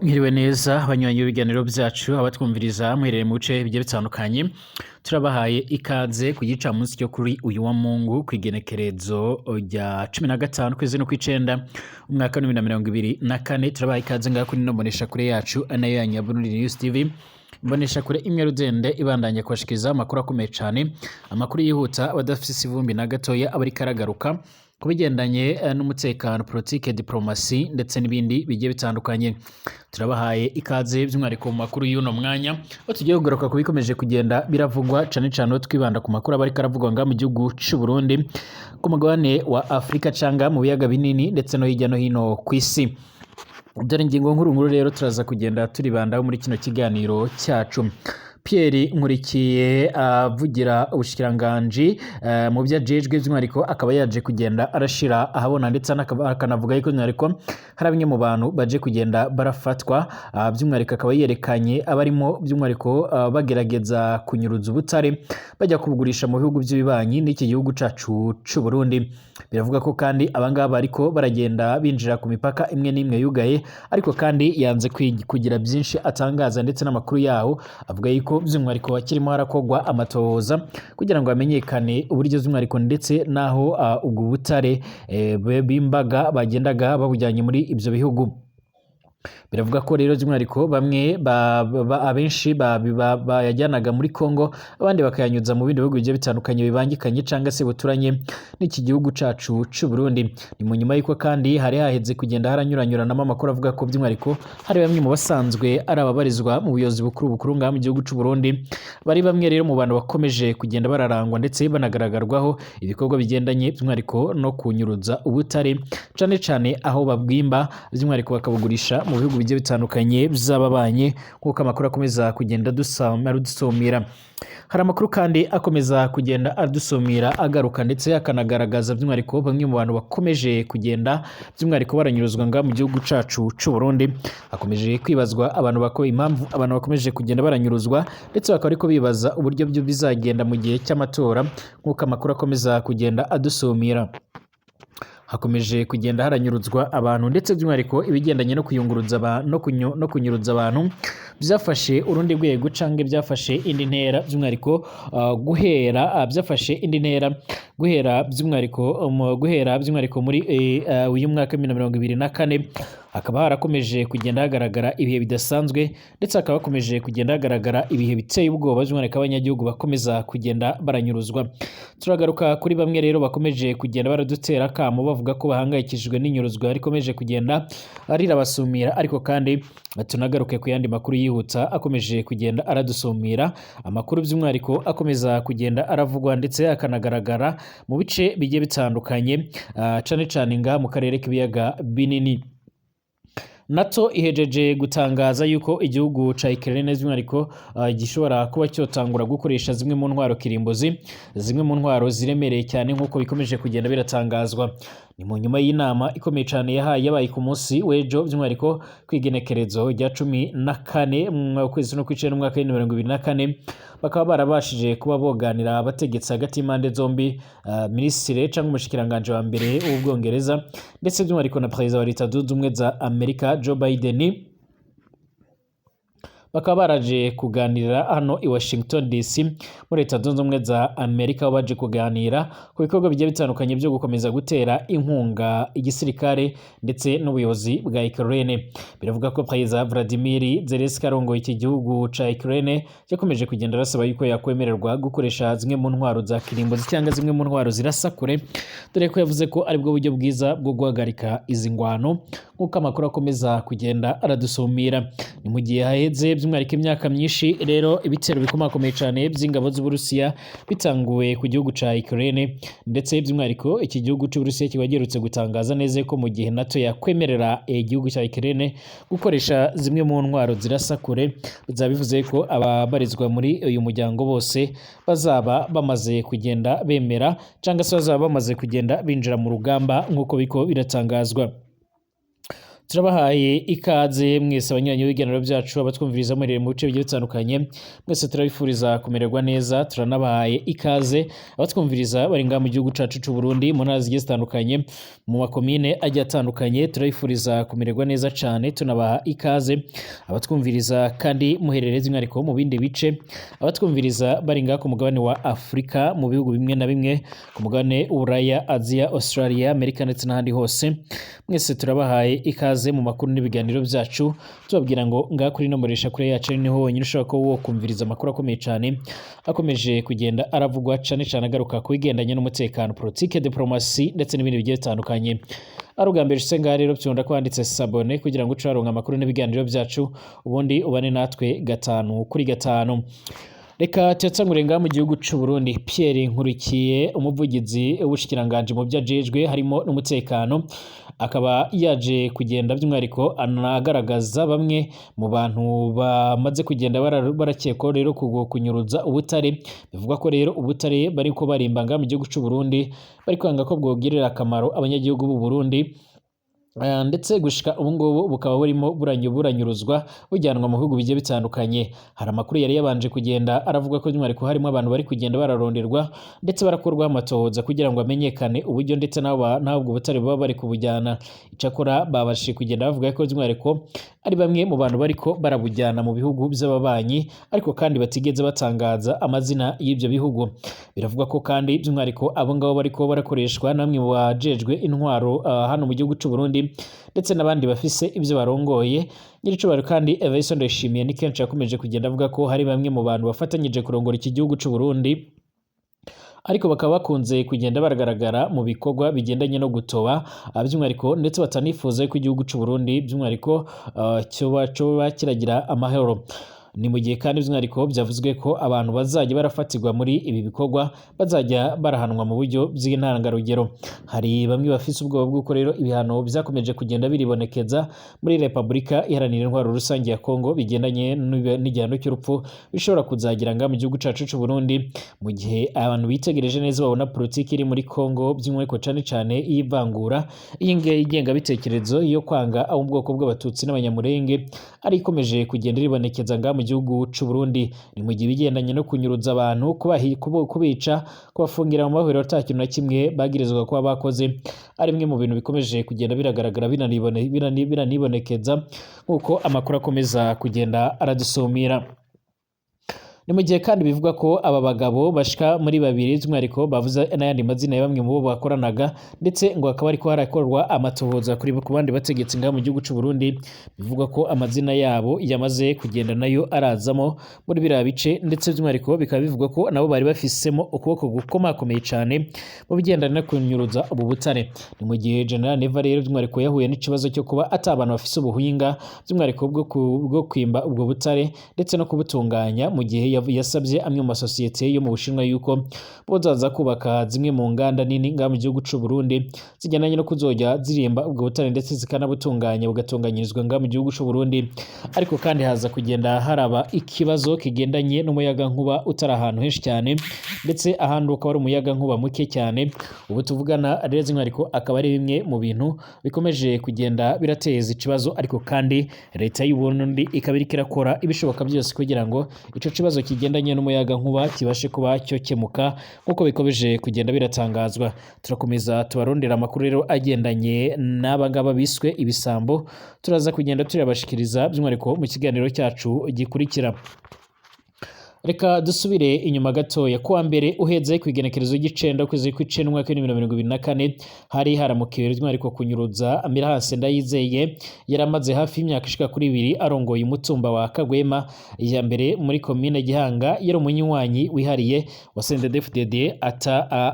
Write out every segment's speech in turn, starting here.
Mwiriwe neza banywanyi b'ibiganiro byacu, abatwumviriza muherereye mu bice bigiye bitandukanye, turabahaye ikaze ku gicamunsi cyo kuri uyu wa Mungu, kw'igenekerezo rya 15 kwezi no kw'icenda umwaka wa 2024. Turabahaye ikaze ngaha kuri ino mboneshakure yacu, nayo ya Nyaburundi News TV, mboneshakure imwe rudende ibandanya kubashikiriza amakuru akomeye cane, amakuru yihuta, abadafise ivumbi na gatoya, aba ariko aragaruka ku bigendanye n'umutekano, politike, diplomasi ndetse n'ibindi bigiye bitandukanye. Turabahaye ikaze by'umwihariko mu makuru y'uno mwanya, aho tugiye kugaruka ku bikomeje kugenda biravugwa, cane cane aho twibanda ku makuru aba ariko aravugwa ngaha mu gihugu c'u Burundi, ku mugabane wa Afurika canga mu biyaga binini, ndetse no hirya no hino kw'isi. Dore ingingo nkuru nkuru rero turaza kugenda turibandaho muri kino kiganiro cyacu. Pierre Nkurikiye avugira ubushikiranganji mu byo ajejwe, by'umwihariko akaba yaje kugenda arashira ahabona ndetse akanavuga yuko by'umwihariko hari bamwe mu bantu baje kugenda barafatwa, by'umwihariko akaba yerekanye abarimo by'umwihariko bagerageza kunyuruza ubutare bajya kubugurisha mu bihugu by'ibibanyi n'iki gihugu cacu c'u Burundi. Biravuga ko kandi abangaba bariko baragenda binjira ku mipaka imwe n'imwe yugaye, ariko kandi yanze kugira byinshi atangaza, ndetse n'amakuru yaho avuga yuko by'umwihariko hakirimo harakogwa amatohoza kugira ngo hamenyekane uburyo by'umwihariko ndetse n'aho ubwo butare bimbaga bagendaga babujyanye muri ibyo bihugu. Biravuga ko rero by'umwihariko bamwe abenshi bayajyanaga muri Congo, abandi bakayanyuza mu bindi bihugu bigiye bitandukanye bibangikanye cyangwa se buturanye n'iki gihugu cacu c'u Burundi. Ni mu nyuma y'uko kandi hari haheze kugenda haranyuranyuranamo amakuru avuga ko by'umwihariko hari bamwe mu basanzwe ari ababarizwa mu buyobozi bukuru bukuru ngaha mu gihugu c'u Burundi, bari bamwe rero mu bantu bakomeje kugenda bararangwa ndetse banagaragarwaho ibikorwa bigendanye by'umwihariko no kunyuruza ubutare, cane cane aho babwimba by'umwihariko bakabugurisha mu bihugu bigiye bitandukanye by'ababanye, nk'uko amakuru akomeza kugenda adusumira. Hari amakuru kandi akomeza kugenda adusumira agaruka ndetse akanagaragaza by'umwihariko bamwe mu bantu bakomeje kugenda by'umwihariko baranyuruzwa ngaha mu gihugu cacu c'u Burundi. Hakomeje kwibazwa abantu bako impamvu abantu bakomeje kugenda baranyuruzwa, ndetse bakaba ariko bibaza uburyo byo bizagenda mu gihe cy'amatora, nk'uko amakuru akomeza kugenda adusumira. Hakomeje kugenda haranyuruzwa abantu, ndetse by'umwihariko ibigendanye no kuyunguruza no kunyuruza abantu byafashe urundi rwego canke byafashe indi ntera, by'umwihariko guhera byafashe indi ntera guhera by'umwihariko guhera by'umwihariko muri uyu mwaka wa 2024. Hakaba harakomeje kugenda hagaragara ibihe bidasanzwe, ndetse hakaba hakomeje kugenda hagaragara ibihe biteye ubwoba, by'umwihariko abanyagihugu bakomeza kugenda baranyuruzwa. Turagaruka kuri bamwe rero bakomeje kugenda baradutera akamo, bavuga ko bahangayikishijwe n'inyuruzwa rikomeje kugenda rirabasumira, ariko kandi tunagaruke ku yandi makuru yihuta akomeje kugenda aradusumira, amakuru by'umwihariko akomeza kugenda aravugwa ndetse akanagaragara mu bice bigiye bitandukanye, cane cane ngaha mu karere k'ibiyaga binini. NATO ihejeje gutangaza yuko igihugu ca Ukraine by'umwihariko gishobora kuba cyotangura gukoresha zimwe mu ntwaro kirimbuzi, zimwe mu ntwaro ziremereye cyane, nk'uko bikomeje kugenda biratangazwa. Ni mu nyuma y'inama ikomeye cyane yahaye yabaye ku munsi w'ejo, by'umwihariko kw'igenekerezo rya 14 mu kwezi no kw'icenda umwaka w'ibihumbi 2024, bakaba barabashije kuba boganira abategetsi hagati y'impande zombi, minisitiri cyangwa umushikiranganji wa mbere w'Ubwongereza, ndetse by'umwihariko na perezida wa Leta Zunze Ubumwe za Amerika Joe Biden. Bakaba baraje kuganira hano i Washington DC muri Leta Zunze Ubumwe za Amerika, aho baje kuganira ku bikorwa bigiye bitandukanye byo gukomeza gutera inkunga igisirikare ndetse n'ubuyobozi bwa Ukraine. Biravuga ko Perezida Vladimir Zelensky arongoye iki gihugu ca Ukraine yakomeje kugenda arasaba yuko yakwemererwa gukoresha zimwe mu ntwaro za kirimbuzi cyangwa zimwe mu ntwaro zirasa kure, dore ko yavuze ko aribwo buryo bwiza bwo guhagarika izi ngwano, nk'uko amakuru akomeza kugenda aradusumira. Ni mu gihe haheze by'umwihariko imyaka myinshi rero ibitero bikomakomeye cyane by'ingabo z'Uburusiya bitanguwe ku gihugu ca Ukraine, ndetse by'umwihariko iki gihugu c'Uburusiya kiba giherutse gutangaza neza ko mu gihe NATO yakwemerera igihugu ca Ukraine gukoresha zimwe mu ntwaro zirasa kure, bizaba bivuze ko ababarizwa muri uyu muryango bose bazaba bamaze kugenda bemera cyangwa se bazaba bamaze kugenda binjira mu rugamba, nk'uko biko biratangazwa. Turabahaye ikaze mwese abanywanyi b'ibiganiro byacu, abatwumviriza muherereye mu bice bigiye bitandukanye, mwese turabifuriza kumererwa neza. Turanabahaye ikaze abatwumviriza bari ngaha mu gihugu cacu c'u Burundi, mu ntara zigiye zitandukanye, mu makomine agiye atandukanye, turabifuriza kumererwa neza cane. Tunabaha ikaze abatwumviriza kandi muherereye by'umwihariko mu bindi bice, abatwumviriza bari ngaha ku mugabane wa Afurika, mu bihugu bimwe na bimwe ku mugabane w'Uburaya, Aziya, Australia, Amerika ndetse n'ahandi hose, mwese turabahaye ikaze mu makuru n'ibiganiro byacu. Tubabwira ngo ngaha kuri ino mbonesha kure yacu ari niho honyine ushobora kuba wokumviriza amakuru akomeye cyane akomeje kugenda aravugwa, cane cane agaruka ku bigendanye n'umutekano, politike, diplomasi ndetse n'ibindi bigiye bitandukanye. Ari ubwa mbere ushitse ngaha rero, byunda ko wanditse s'abonner kugira ngo uce waronka amakuru n'ibiganiro byacu, ubundi ubane natwe gatanu kuri gatanu. Reka tuyatangure ngaha mu gihugu c'u Burundi. Pierre Nkurikiye, umuvugizi w'ubushikiranganji mu vyo ajejwe harimo n'umutekano, akaba yaje kugenda by'umwihariko anagaragaza bamwe mu bantu bamaze kugenda barakekwaho rero kunyuruza ubutare. Bivugwa ko rero ubutare bariko barimba ngaha mu gihugu c'u Burundi bari kwanga ko bwogirira akamaro abanyagihugu b'u Burundi, ndetse gushika ubu ngubu bukaba burimo buranyuruzwa bujyanwa mu bihugu bigiye bitandukanye. Hari amakuru yari yabanje kugenda aravuga ko by'umwihariko harimo abantu bari kugenda bararonderwa ndetse barakorwaho amatohoza kugira ngo amenyekane uburyo ndetse n'aho ubwo butare baba bari kubujyana. Icakora babashije kugenda bavuga ko by'umwihariko ari bamwe mu bantu bariko barabujyana mu bihugu by'ababanyi, ariko kandi batigeze batangaza amazina y'ibyo bihugu. Biravugwa ko kandi by'umwihariko abo ngabo bariko barakoreshwa namwe mu bajejwe intwaro hano mu gihugu c'u Burundi ndetse n'abandi bafise ibyo barongoye. Nyiricubahiro kandi Evariste Ndayishimiye ni kenshi yakomeje kugenda avuga ko hari bamwe mu bantu bafatanyije kurongora iki gihugu c'u Burundi, ariko bakaba bakunze kugenda baragaragara mu bikorwa bigendanye no gutoba, by'umwihariko ndetse batanifuza ko igihugu c'u Burundi by'umwihariko cyoba kiragira amahoro. Ni mu gihe kandi by'umwihariko byavuzwe ko abantu bazajya barafatirwa muri ibi bikorwa bazajya barahanwa mu buryo bw'intangarugero. Hari bamwe bafise ubwoba bw'uko rero ibihano byakomeje kugenda biribonekeza muri Repubulika Iharanira Intwaro Rusange ya Kongo bigendanye n'igihano cy'urupfu bishobora kuzagira ngaha mu gihugu cacu c'u Burundi, mu gihe abantu bitegereje neza babona politiki iri muri Kongo by'umwihariko cane cane iy'ivangura, iy'ingengabitekerezo yo kwanga abo mu bwoko bw'Abatutsi n'Abanyamurenge ari ikomeje kugenda iribonekeza ngaha mu gihugu c'u Burundi. Ni mu gihe ibigendanye no kunyuruza abantu, kubica, kubafungira mu mahuriro ata kintu na kimwe bagirizwa kuba bakoze, ari bimwe mu bintu bikomeje kugenda biragaragara binanibonekeza nk'uko amakuru akomeza kugenda aradusumira. Ni mu gihe kandi bivugwa ko aba bagabo bashika muri babiri by'umwihariko bavuze n'ayandi mazina ya bamwe mu bo bakoranaga, ndetse ngo hakaba hariko harakorwa amatohoza kuri ku bandi bategetsi ngaha mu gihugu c'u Burundi. Bivugwa ko amazina yabo yamaze kugenda nayo arazamo muri biriya bice, ndetse by'umwihariko bikaba bivugwa ko nabo bari bafisemo ukuboko gukomakomeye cane mu bigendanye no kunyuruza ubu butare. Ni mu gihe General Neva rero by'umwihariko yahuye n'ikibazo cyo kuba ata abantu bafise ubuhinga by'umwihariko bwo kwimba ubwo butare ndetse no kubutunganya, mu gihe yasabye amwe mu masosiyete yo mu Bushinwa yuko bozaza kubaka zimwe mu nganda nini ngaha mu gihugu c'u Burundi zigendanye no kuzojya zirimba ubwo butare ndetse zikanabutunganya, bugatunganyirizwa ngaha mu gihugu c'u Burundi. Ariko kandi haza kugenda haraba ikibazo kigendanye n'umuyagankuba utari ahantu henshi cyane, ndetse ahandi ukaba ari umuyagankuba muke cyane. Ubu tuvugana rero by'umwihariko akaba ari bimwe mu bintu bikomeje kugenda birateza ikibazo, ariko kandi leta y'u Burundi ikaba iriko irakora ibishoboka byose kugira ngo ico kibazo kigendanye n'umuyagankuba kibashe kuba cyokemuka nk'uko bikomeje kugenda biratangazwa. Turakomeza tubarondera amakuru rero agendanye n'aba ngaba biswe ibisambo, turaza kugenda turabashikiriza by'umwihariko mu kiganiro cyacu gikurikira. Reka dusubire inyuma gatoya. Kuwa mbere uheze, ku igenekerezo ry'icenda ukwezi kw'icenda umwaka w'2024, hari haramukiwe by'umwihariko kunyuruza Mirhase Ndayizeye, yari amaze hafi y'imyaka ishika kuri 2 arongoye umutumba wa Kagwema ya mbere muri komine Gihanga. Yari umunywanyi wihariye wa CNDD-FDD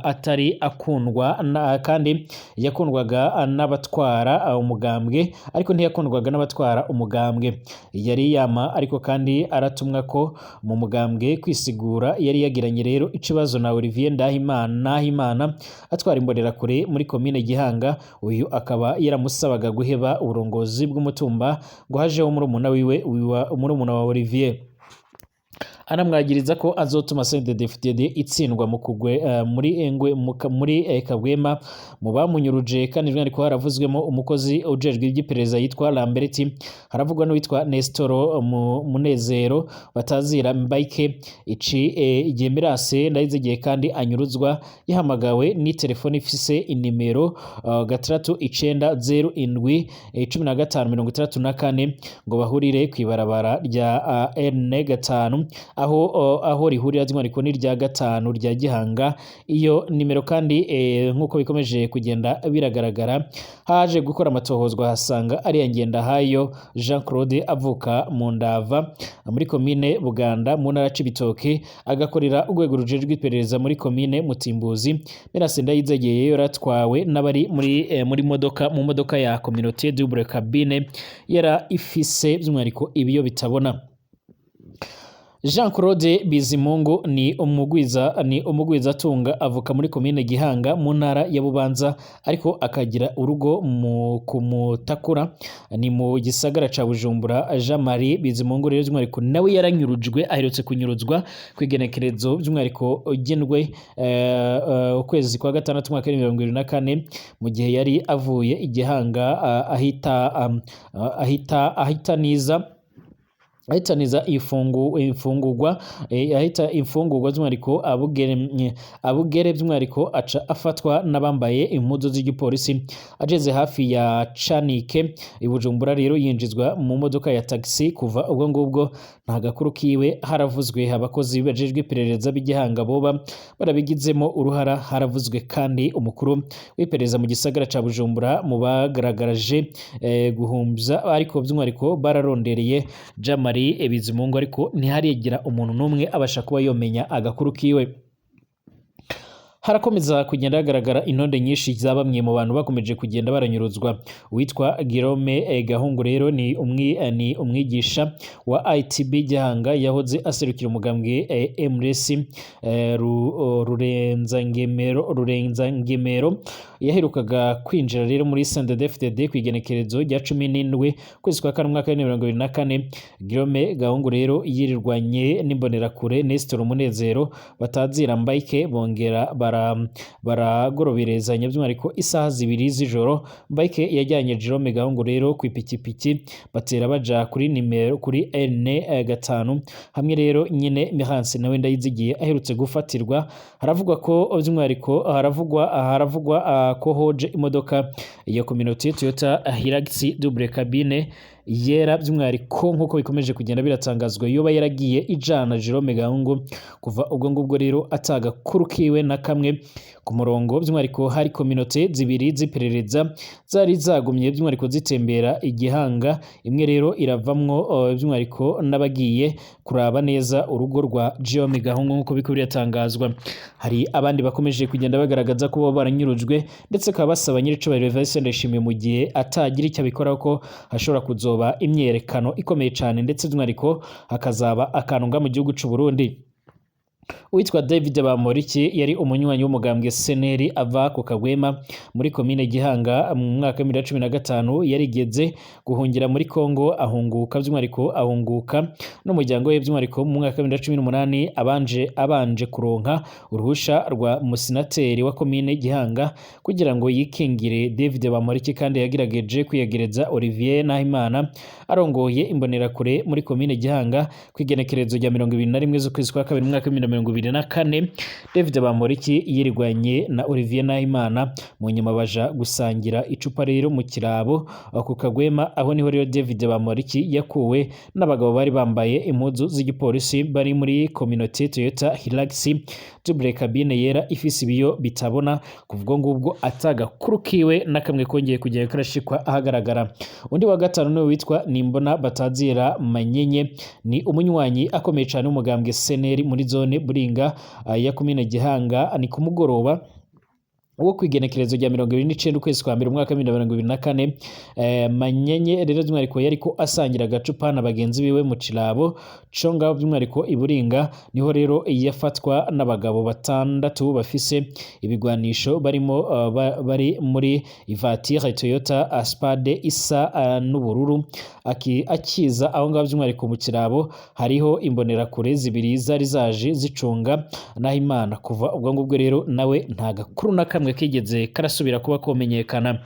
atari akundwa kandi yakundwaga n'abatwara umugambwe, ariko ntiyakundwaga n'abatwara umugambwe. Yari yama ariko kandi aratumwa ko mu mugambwe kwisigura. Yari yagiranye rero ikibazo na Olivier Nahimana atwara imbonerakure muri komine Gihanga. Uyu akaba yaramusabaga guheba uburongozi bw'umutumba ngo hajeho murumuna wiwe, murumuna wa Olivier. Anamwagiriza ko azotuma CNDD-FDD itsindwa mu kugwe muri engwe muri Kagwema. Mu bamunyuruje kandi by'umwihariko haravuzwemo umukozi ujejwe iby'iperereza yitwa Lamberti, haravugwa n'uwitwa Nestoro Munezero batazira Mbaike. Ici igihe Mirase Ndayizigiye kandi anyuruzwa, yahamagawe ni telefone ifise inimero 6 9 0 7 15 64 ngo bahurire kw'ibarabara rya N 5 aho rihurira by'umwihariko n'irya 5 rya Gihanga. Iyo nimero kandi nk'uko bikomeje kugenda biragaragara, haje gukora amatohozwa hasanga ari ya Ngendahayo Jean Claude, avuka mu Ndava muri komine Buganda mu ntara Cibitoke, agakorera urwego rujejwe iperereza muri komine Mutimbuzi. Mirase Ndayizegeye yaratwawe n'abari muri modoka mu modoka ya communauté double cabine yara ifise by'umwihariko ibiyo bitabona. Jean Claude Bizimungu ni umugwizatunga, avuka muri komine Gihanga mu ntara ya Bubanza, ariko akagira urugo mu kumutakura ni mu gisagara ca Bujumbura. Jean Marie Bizimungu rero by'umwihariko nawe yaranyurujwe, aherutse kunyuruzwa ku igenekerezo by'umwihariko gendwe ukwezi kwa gatandatu umwaka 2024, mu gihe yari avuye i Gihanga ahita niza ahitaniza imfungurwa ahita imfungurwa by'umwihariko abugere by'umwihariko, aca afatwa n'abambaye impuzu z'igipolisi ageze hafi ya Canike i Bujumbura. Rero yinjizwa mu modoka ya taxi, kuva ubwo ngubwo nta gakuru kiwe. Haravuzwe abakozi bajejwe iperereza b'igihanga boba barabigizemo uruhara, haravuzwe kandi umukuru w'iperereza mu gisagara ca Bujumbura mu bagaragaraje guhumbya, ariko by'umwihariko bararondereye Jean Marie Bizimungu, ariko ntiharigira umuntu n'umwe abasha kuba yomenya agakuru kiwe. Harakomeza kugenda hagaragara intonde nyinshi za bamwe mu bantu bakomeje kugenda baranyuruzwa. Uwitwa Guillaume Gahungu rero ni umwigisha wa ITB Gihanga, yahoze aserukira umugambwe MRS Rurenzangemero. Yaherukaga kwinjira rero muri CNDD-FDD ku igenekerezo rya 17 ukwezi kwa kane umwaka wa 2024. Guillaume Gahungu rero yirirwanye n'imbonerakure Nestor Munezero batazira Mbayike, bongera baragoroberezanya by'umwihariko isaha 2 z'ijoro. Mbayike yajyanye Jerome Gahungu rero ku ipikipiki, batera baja kuri nimero kuri N 5 hamwe rero nyine Mihanse nawe Ndayizigiye aherutse gufatirwa. Haravugwa ko by'umwihariko haravugwa ko hoje imodoka ya communauté Toyota Hilux double cabine yera, by'umwihariko nk'uko bikomeje kugenda biratangazwa yoba yaragiye ijana Jerome Gahungu. Kuva ubwo ngubwo rero atagakuru kiwe na kamwe ku murongo. By'umwihariko hari kominote zibiri z'iperereza zari zagumye by'umwihariko zitembera igihanga, imwe rero iravamwo by'umwihariko n'abagiye kuraba neza urugo rwa Jerome Gahungu nk'uko biriko biratangazwa. Hari abandi bakomeje kugenda bagaragaza ko baba baranyurujwe, ndetse bakaba basaba nyiricubahiro Evariste Ndayishimiye, mu gihe atagira icyo abikoraho, ko hashobora kuzoba imyerekano ikomeye cyane, ndetse by'umwihariko hakazaba akantu mu gihugu c'u Burundi. Uwitwa David Bamporiki yari umunywanyi w'umugambwe CNL, ava ku Kagwema muri komine Gihanga. Mu mwaka wa 2015 yarigeze guhungira muri Kongo, ahunguka by'umwihariko ahunguka n'umuryango we by'umwihariko mu mwaka wa 2018, abanje kuronka uruhusha rwa musinateri wa komine Gihanga kugira ngo yikingire. David Bamporiki kandi yagerageje kwiyegereza Olivier Nahimana arongoye imbonerakure muri komine Gihanga. Ku igenekerezo rya 21 z'ukwezi kwa kabiri mu mwaka wa 2024, David Bamporiki yirirwanye na Olivier Nahimana, mu nyuma baja gusangira icupa rero mu kirabo ku Kagwema. Aho niho rero David Bamporiki yakuwe n'abagabo bari bambaye impuzu z'igipolisi bari muri communauté Toyota Hilux double cabine yera ifise ibiyo bitabona. Kuva ubwo ngubwo atagakuru kiwe na kamwe kongeye kugenda karashikwa ahagaragara. Undi wa gatanu niwe witwa Nimbona Batazira Manyenye, ni umunywanyi akomeye cyane w'umugambwe CNL muri zone Buringa ya komine Gihanga. Ni ku mugoroba Wo kwigenekerezo rya 29 ukwezi kwa mbere umwaka wa 2024, Manyenye rero by'umwihariko yariko asangira agacupa na bagenzi biwe mu Cirabo co ngaho by'umwihariko Iburinga, niho rero yafatwa n'abagabo batandatu bafise ibigwanisho barimo bari muri ivatire Toyota Spade isa n'ubururu. Akiza aho ngaho by'umwihariko mu Kirabo, hariho imbonerakure zibiri zari zaje zicunga Nahimana. Kuva ubwo ngubwo rero nawe nta gakuru na kamwe kigeze karasubira kuba komenyekana.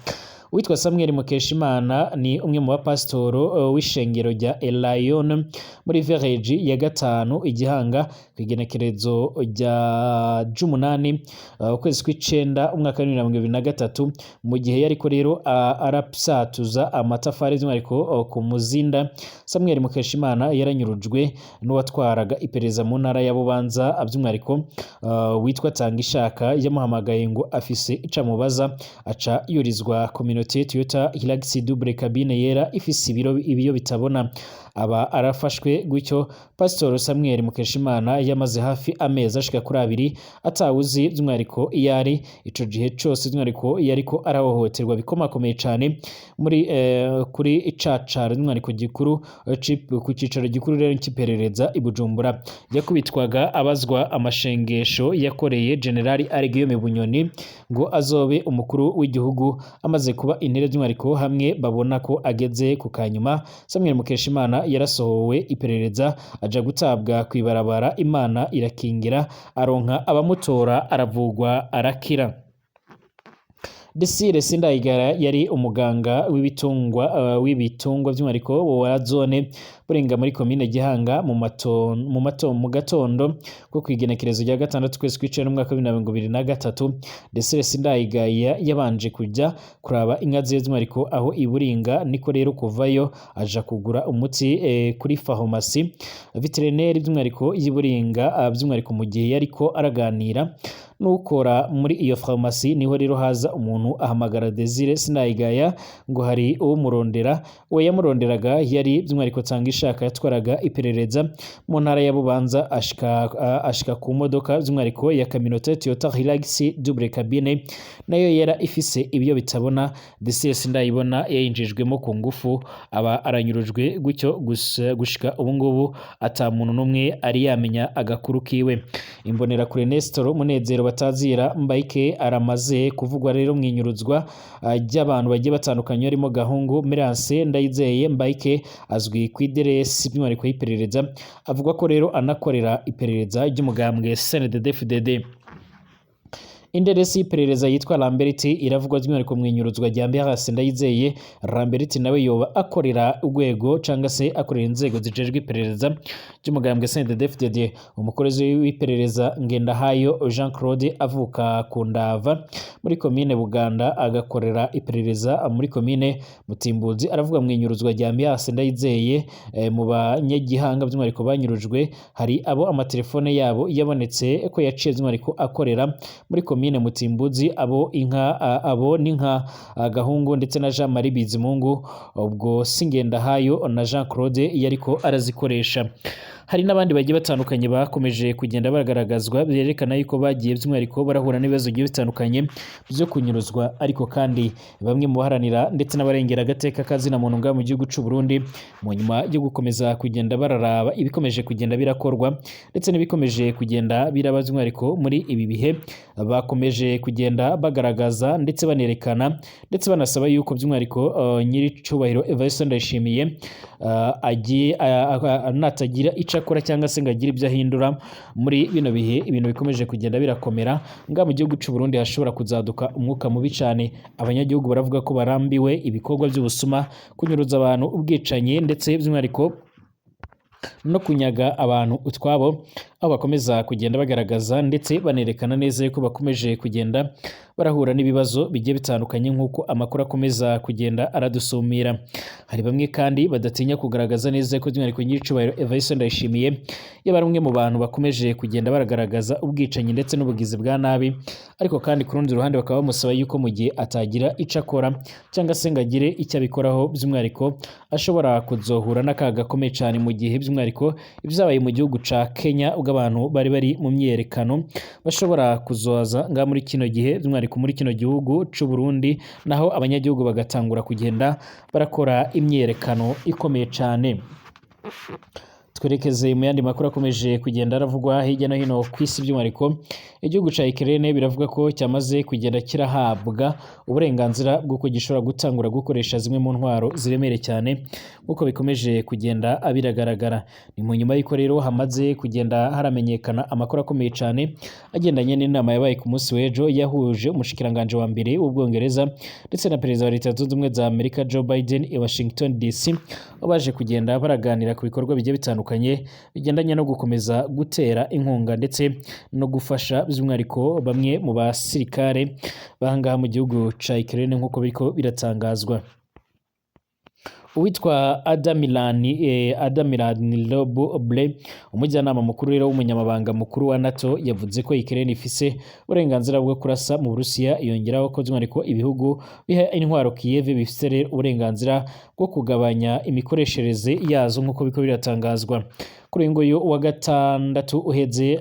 Uwitwa Samuel Mukeshimana ni umwe mu bapasitoro w'ishengero rya Elayon muri village ya gatanu Igihanga. Ku igenekerezo rya 8 ukwezi kw'icenda umwaka wa 2023, mu gihe yariko rero arapsatuza amatafari by'umwihariko ku Muzinda, Samuel Mukeshimana yaranyurujwe n'uwatwaraga iperereza mu ntara ya Bubanza by'umwihariko witwa Tangishaka. Yamuhamagaye ngo afise ico amubaza, aca yurizwa communauté Toyota Hilux double cabine yera ifise ibiyo bitabona, aba arafashwe gutyo. Pastor Samuel Mukeshimana yamaze hafi amezi ashika kuri 2 atawuzi by'umwihariko iyo ari. Ico gihe cose by'umwihariko yariko arahohoterwa bikomakomeye cane muri kuri icacaro by'umwihariko gikuru ku cicaro gikuru rero cy'iperereza i Bujumbura. Yakubitwaga abazwa amashengesho yakoreye General Guillaume Bunyoni ngo azobe umukuru w'igihugu amaze kuba intere by'umwihariko, hamwe babona ko ageze ku kanyuma. Samuel Mukeshimana yarasohowe iperereza aja gutabwa kw'ibarabara, Imana irakingira aronka abamutora, aravugwa, arakira. Desire Sindayigara yari umuganga w'ibitungwa by'umwihariko wa zone Burenga muri komine Gihanga. Mu gatondo ko kwigenekerezo rya 6 kwezi kw'icenda umwaka wa 2023, Desire Sindayigaya yabanje kujya kuraba inka ziwe by'umwihariko aho Iburinga, niko rero kuvayo aja kugura umuti kuri farumasi vétérinaire by'umwihariko y'Iburinga. By'umwihariko mu gihe yariko araganira n'ukora muri iyo farumasi, niho rero haza umuntu ahamagara Desire Sindayigaya ngo hari uwumurondera. Uwo yamuronderaga yari by'umwihariko Tangishaka yatwaraga iperereza mu ntara ya Bubanza. Ashika ku modoka by'umwihariko ya communauté Toyota Hilux double cabine nayo yera ifise ibyo bitabona. Desire Sindayibona yayinjijwemo ku ngufu, aba aranyurujwe gutyo gusa. Gushika ubu ngubu ata muntu n'umwe ari yamenya agakuru kiwe. Imbonerakure Nestor Munezero batazira Mbayike aramaze kuvugwa rero mwinyuruzwa ry'abantu bagiye batandukanye harimo Gahungu Merance Ndayizeye. Mbayike azwi ku ideresi by'umwihariko y'iperereza, avuga ko rero anakorera iperereza ry'umugambwe CNDD-FDD. Inderesi y'iperereza yitwa Lamberti iravugwa by'umwihariko mu inyuruzwa rya Mbehasi Ndayizeye. Lamberti nawe yoba akorera urwego cyangwa se akorera inzego zijejwe iperereza ry'umugambwe CNDD-FDD. Umukozi w'iperereza Ngendahayo Jean Claude avuka ku Ndava muri komine Buganda, agakorera iperereza muri komine Mutimbuzi, aravuga mu inyuruzwa rya Mbehasi Ndayizeye. Mu banyagihanga by'umwihariko banyurujwe hari abo amatelefone yabo yabonetse ko yaciye by'umwihariko akorera muri komine Mutimbuzi. Abo inka abo ni nka Gahungu ndetse na Jean Marie Bizimungu. Ubwo Singendahayo na Jean Claude yariko arazikoresha. Hari n'abandi bagiye batandukanye bakomeje kugenda bagaragazwa, berekana yuko bagiye by'umwihariko barahura n'ibibazo bigiye bitandukanye byo kunyuruzwa. Ariko kandi bamwe mu baharanira ndetse n'abarengera agateka kazina muntu ngaha mu gihugu c'u Burundi, mu nyuma yo gukomeza kugenda bararaba ibikomeje kugenda birakorwa ndetse n'ibikomeje kugenda biraba by'umwihariko muri ibi bihe, bakomeje kugenda bagaragaza ndetse banerekana ndetse banasaba yuko by'umwihariko nyiricubahiro Evariste Ndayishimiye agiye natagira ico akora cyangwa se ngo agire ibyo ahindura muri bino bihe ibintu bikomeje kugenda birakomera ngaha mu gihugu c'u Burundi, hashobora kuzaduka umwuka mubi cyane. Abanyagihugu baravuga ko barambiwe ibikorwa by'ubusuma, kunyuruza abantu, ubwicanyi ndetse by'umwihariko no kunyaga abantu utwabo, aho bakomeza kugenda bagaragaza ndetse banerekana neza yuko bakomeje kugenda barahura n'ibibazo bigiye bitandukanye, nk'uko amakuru akomeza kugenda aradusumira. Hari bamwe kandi badatinya kugaragaza neza ko by'umwihariko nyiricubahiro Evariste Ndayishimiye yaba ari umwe mu bantu bakomeje kugenda baragaragaza ubwicanyi ndetse n'ubugizi bwa nabi. Ariko kandi ku rundi ruhande bakaba bamusaba yuko mu gihe atagira ico akora cyangwa se ngo agire icyo abikoraho, by'umwihariko ashobora kuzohura n'akaga gakomeye cyane mu gihe by'umwihariko ibyabaye mu gihugu ca Kenya ubwo bw'abantu bari bari mu myiyerekano bashobora kuzoza ngaha muri kino gihe, by'umwihariko muri kino gihugu c'u Burundi, naho abanyagihugu bagatangura kugenda barakora imyiyerekano ikomeye cane. Twerekeze mu yandi makuru akomeje kugenda aravugwa hirya no hino ku isi, by'umwihariko igihugu ca Ukraine biravuga ko cyamaze kugenda kirahabwa uburenganzira bw'uko gishobora gutangura gukoresha zimwe mu ntwaro ziremereye cyane, nk'uko bikomeje kugenda biragaragara. Ni mu nyuma y'uko rero hamaze kugenda haramenyekana amakuru akomeye cyane agendanye n'inama yabaye ku munsi w'ejo yahuje umushikiranganje wa mbere w'Ubwongereza ndetse na perezida wa Leta Zunze Ubumwe za Amerika Joe Biden i Washington DC, aho baje kugenda baraganira ku bikorwa bigiye bitandukanye bigendanye no gukomeza gutera inkunga ndetse no gufasha by'umwihariko bamwe mu basirikare bahangaha mu gihugu ca Ukraine, nk'uko biriko biratangazwa. Uwitwa Adamilan Rob Ble, umujyanama mukuru rero w'umunyamabanga mukuru wa NATO, yavuze ko Ukraine ifise uburenganzira bwo kurasa mu Burusiya. Yongeraho ko by'umwihariko ibihugu biha intwaro Kiev bifise rero uburenganzira bwo kugabanya imikoreshereze yazo, nk'uko biriko biratangazwa. Kuri uyu nguyu wa gatandatu uheze,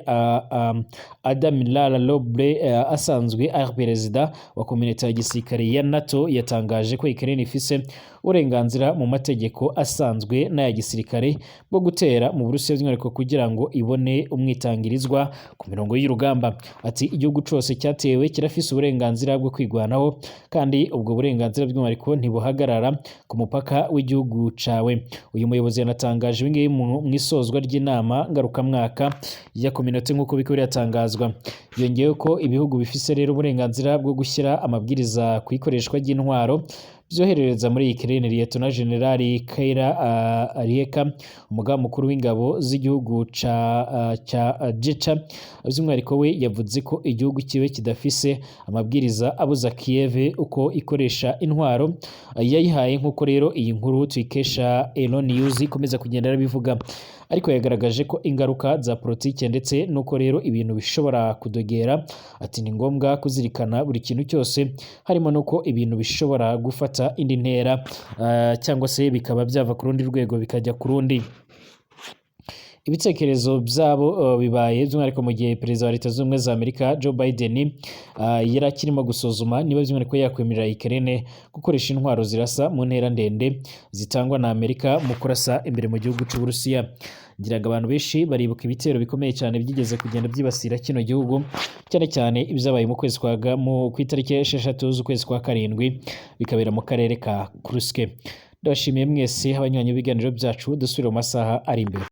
Admiral Roble, asanzwe ari perezida wa communauté ya gisirikare ya NATO, yatangaje ko Ukraine ifise uburenganzira mu mategeko asanzwe n'aya gisirikare bwo gutera mu Burusiya, by'umwihariko kugira ngo ibone umwitangirizwa ku mirongo y'urugamba. Ati: "Igihugu cose cyatewe kirafise uburenganzira bwo kwigwanaho, kandi ubwo burenganzira by'umwihariko ntibuhagarara ku mupaka w'igihugu cawe." Uyu muyobozi yanatangaje ibi ngibi mu isozwa ry'inama ngarukamwaka ya communauté, nk'uko biriko biratangazwa. Yongeyeho ko ibihugu bifise rero uburenganzira bwo gushyira amabwiriza ku ikoreshwa ry'intwaro byoherereza muri Ukraine. Lieutenant General Keira Arieka, umugaba mukuru w'ingabo z'igihugu ca Jecha, by'umwihariko we yavuze ko igihugu kiwe kidafise amabwiriza abuza Kiev uko ikoresha intwaro yayihaye, nk'uko rero iyi nkuru tuyikesha Elo News ikomeza kugenda arabivuga. Ariko yagaragaje ko ingaruka za politike ndetse nuko rero ibintu bishobora kudogera. Ati: "Ni ngombwa kuzirikana buri kintu cyose, harimo nuko ibintu bishobora gufata indi ntera, cyangwa se bikaba byava ku rundi rwego bikajya ku rundi." Ibitekerezo byabo bibaye by'umwihariko mu gihe perezida wa Leta Zunze Ubumwe za Amerika Joe Biden yari akirimo gusuzuma niba by'umwihariko yakwemerera Ukraine gukoresha intwaro zirasa mu ntera ndende zitangwa na Amerika mu kurasa imbere mu gihugu cy'u Burusiya. Ngira ngo abantu benshi baribuka ibitero bikomeye cyane byigeze kugenda byibasira kino gihugu, cyane cyane ibyabaye mu kwezi kwa ku itariki 6 z'ukwezi kwa karindwi, bikabera mu karere ka Kursk. Ndabashimiye mwese abanywanyi b'ibiganiro byacu, dusubire mu masaha ari imbere.